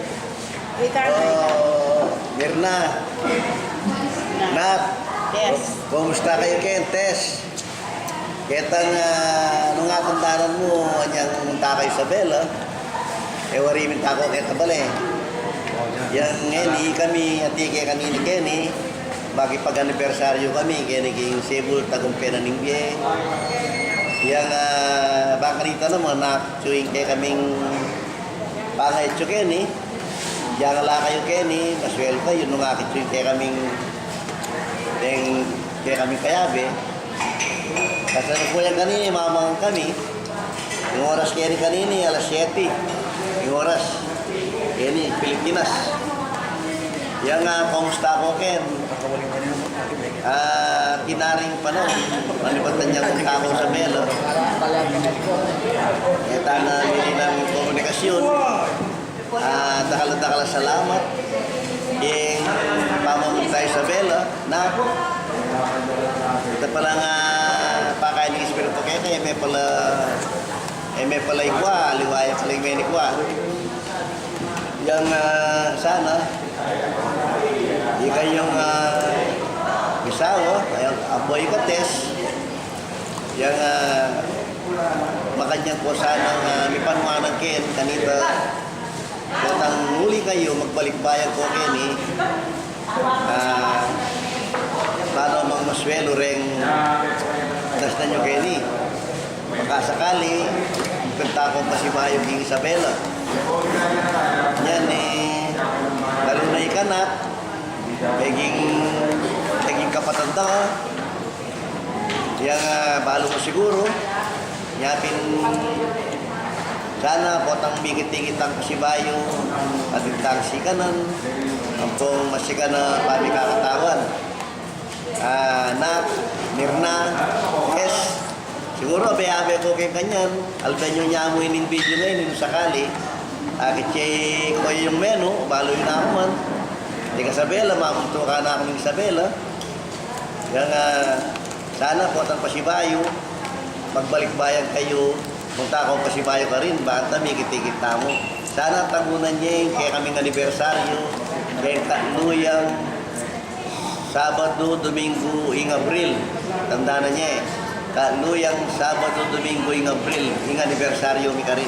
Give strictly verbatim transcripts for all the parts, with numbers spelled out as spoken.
Ricardo, Ricardo. Oh, Mirna. Nat. Yes. Kumusta kayu ken, Tess? Ketang, ah, nung atandanan mu, anyang munta kayu Isabela, e wari minta ku keta bale. Yang ngeni kami, ati ke kanini keni, makipag-anibersaryu kami keni king Cebu, tagumpe na ning bie. Yang, ah, bang kanita naman, atyu ing kekaming pangatyu keni, yang ala kayu keni, maswelu kayu nung akit yu ing kekaming, deng kekaming kayabe. Kasalukuyan kanini, mamangan kami. Ing oras keni kanini, alas siyete. Ing oras keni, Pilipinas. Yang, ah, kumusta ku ken? Ah, kinaring panaun, manibatan yang tau sa Melo. E tana mili nang komunikasyun. Ah, dakal-dakal a salamat. Ing pamamunta Isabela, na. Ita pala nga, ah, pakain ning Espiritu keka, e me pala, e me pala ikua, aliwa ya pala ing menikua. Yang, ah, sana, ikayung, ah, misawa, yang apoy ka Tess, yang, ah, makanyan ku sana, ah, mipanuanan ken kanita, potang uli kayu, magbalikbayan ku keni, ah, para mang maswelu reng dasnan yu keni. Makasakali, punta ku pasibayu king Isabela. Yan, e, lalu na ika, Nat, meging, meging kapatad da ka. Yang, ah, balu mu siguru, nya pin sana potang mikit-ikit tang pasibayu, atin tang sikanan, ampong masikan a pamikakatawan. Ah, Nat, Mirna, Tess, siguru abe-abe ku keng kanyan, aldan yu nya mu ining video na ini nung sakali. Akit ye ku yung menu, balu yu na ku man. Ika Isabela, mamunta ka na ku ning Isabela. Yang, ah, sana potang pasibayu, magbalikbayan kayu, munta ku pasibayu karin, bang mikit-ikit tamu. Sana tagunan ye ing kekaming anibersaryu, keng katlu yang Sabadu, Duminggu ing Abril. Tandanan ye, katlu yang Sabadu, Duminggu ing Abril, ing anibersaryu mi karin.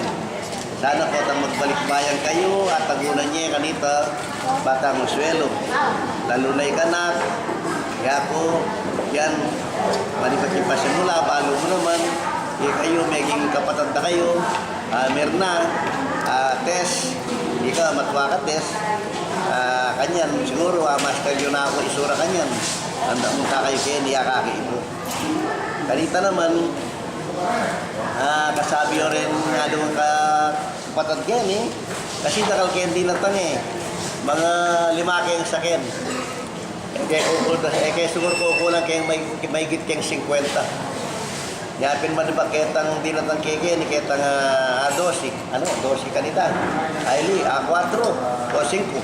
Sana potang magbalikbayan kayu, at tagunan ye kanita, batang maswelu. Lalu na ika, Nat, ya ku, yan, manibat king pasimula, balu mu naman, ikayu, meging kapatad da kayu, ah, Mirna, ah, Tess, ika, matua ka, Tess, ah, kanyan, siguru, ah, master yu na ku isura kanyan, anda munta kayu keni, akakit ku. Kanita naman, ah, kasabi yu rin, aduang kapatad keni, kasi dakal keng dinatang e, mga lima keng saken. E ke kukul-, e ke siguru kukulang keng may, maygit keng singkwenta. Nya pin manibat ketang dinatang kekeni, ketang, ah, dose. Ano, dose kanita. Ay, li, ah, kuwatro o singko.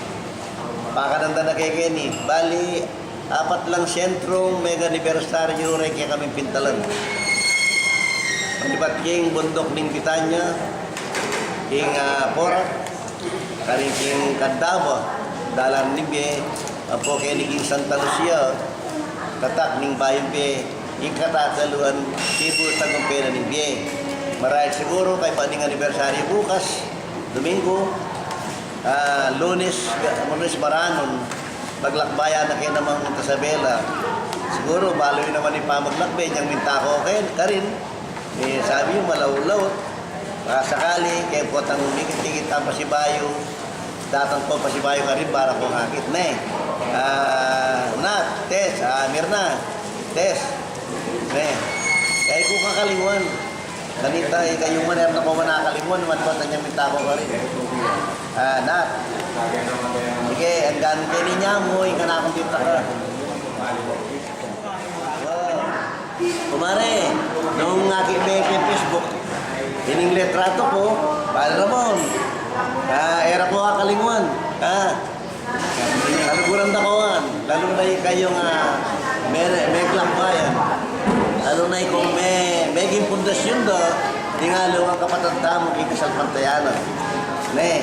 Pakanan da na kekeni. Bali, apat lang sentrung mega anibersaryu reng kekaming pintalan. Manibat king bunduk ning Betania, king, ah, Porac, karin king Candaba, dalan ning bie, ampo keni king Santa Lucia, tatak ning bayung bie, ing katataluan, Cebu, tagumpe na ning bie. Marahil siguru, kaybat ning anibersaryu bukas, Duminggu, ah, Lunes, Lunes maranun, maglakbayan na ke namang Isabela. Siguru, balu yu naman ing pamaglakbe, nyang minta ku ke-, karin. E, sabi yu, malaulaw. Baka sakali, keng potang mikit-ikit tang pasibayu, datang ku pasibayu karin, para kung akit, ne. Ah, Nat, Tess, ah, Mirna, Tess, ne. Kaya ku kakalingwan. Kanita, ikayu man, e na ku man kakalingwan, manibat nyang minta ku karin. Ah, Nat. Sige, anggang keni nya mu, ika na kung tita ka. Kumare, nung akit me keng Facebook, ining litrato ku, Padre Ramon. Ah, e ra ku kakalingwan. Ah, kaluguran da kawan, lalu na ikayung, ah, me-, meglakbayan. Lalu na ikung me-, meging pundasyun da, ning aliwang kapatad tamu king kasalpantayanan. Ne,